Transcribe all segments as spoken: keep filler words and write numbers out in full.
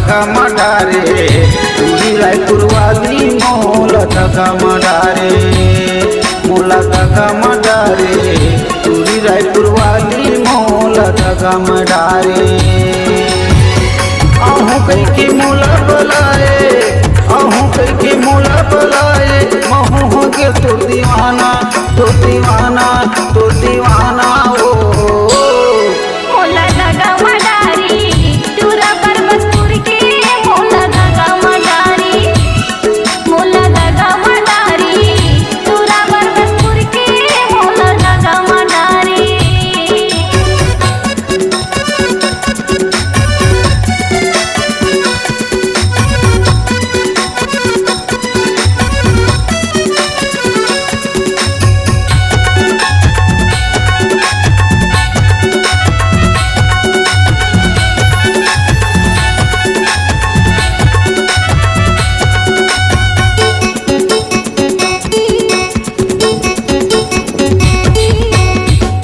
दगा म डारे, टूरी रायपुर वाली मोला दगा म डारे, मोला दगा म डारे, टूरी रायपुर वाली मोला दगा म डारे। आहूँ कहिके मोला बलाए, आहूँ कहिके मोला बलाए, महूँ हो गे तोर दीवाना, तोर दीवाना, तोर दीवाना ओ। मोला दगा म डारी, टूरा परबतपुर के, मोला दगा म डारी, मोला दगा म डारी, टूरा परबतपुर के, मोला दगा म डारी।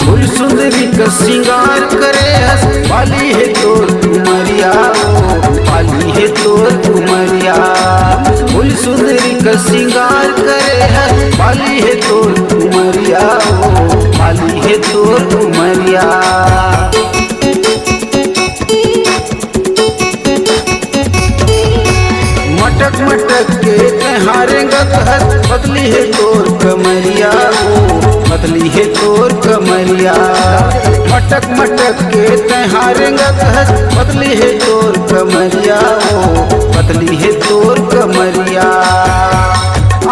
फूल सुंदरी का सिंगार करे हस, बाली हे तोर उमरिया ओ, बाली हे तोर उमरिया। फूल सुंदरी का सिंगार करे हस, बाली हे तोर उमरिया ओ, बाली हे तोर उमरिया। मटक मटक के तैं हा रेंगत हस, पतली हे तोर कमरिया ओ, पतली हे तोर कमरिया। मटक मटक के तैं हा रेंगत हस, पतली हे तोर कमरिया ओ, पतली हे तोर कमरिया।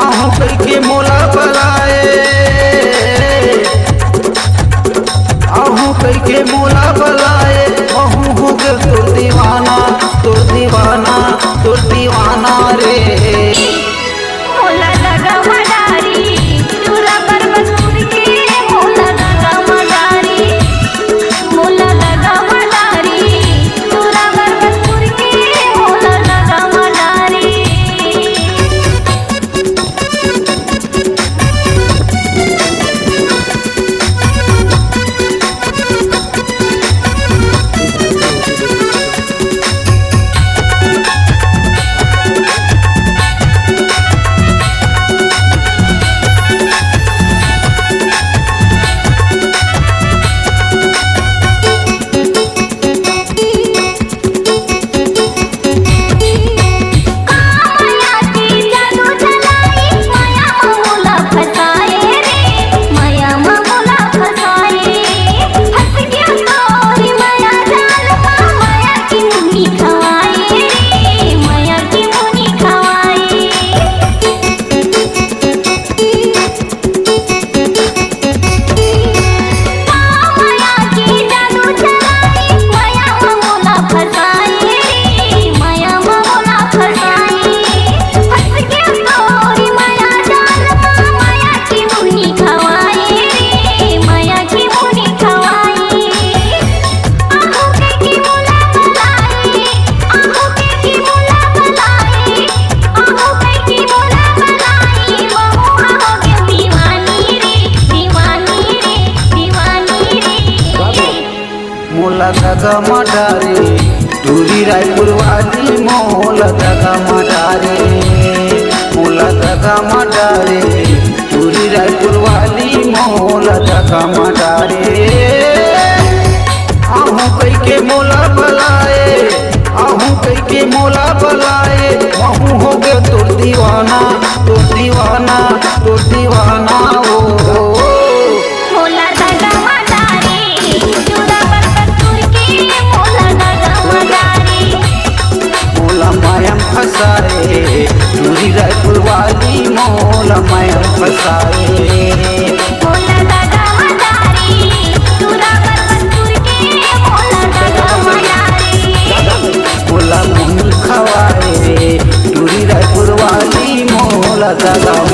आहूँ कहिके मोला बलाए, आहूँ कहिके मोला बलाए, महूँ हो गे तोर दीवाना, तोर दीवाना, तोर दीवाना रे। मोला दगा म डारी, टूरा परबतपुर के, मोला दगा म डारी, मोला दगा म डारी, टूरा परबतपुर के, मोला दगा म डारी। मोला दगा म डारे, टूरी रायपुर वाली मोला दगा म डारे, मोला दगा म डारे, टूरी रायपुर वाली मोला दगा म डारे। आहूँ कहिके मोला बलाए, आहूँ कहिके मोला बलाए, महूँ हो गे तोर दीवाना, तोर दीवाना, तोर दीवाना ओ। मोला दगा म डारे, टूरा परबतपुर के, मोला दगा म डारे। मोला माया म फसाए, टूरी रायपुर वाली मोला माया म फसाए। मोला दगा म डारे, टूरा परबतपुर के, मोला दगा म डारे। मोला मुंह खवाए, टूरी रायपुर वाली मोला दगा म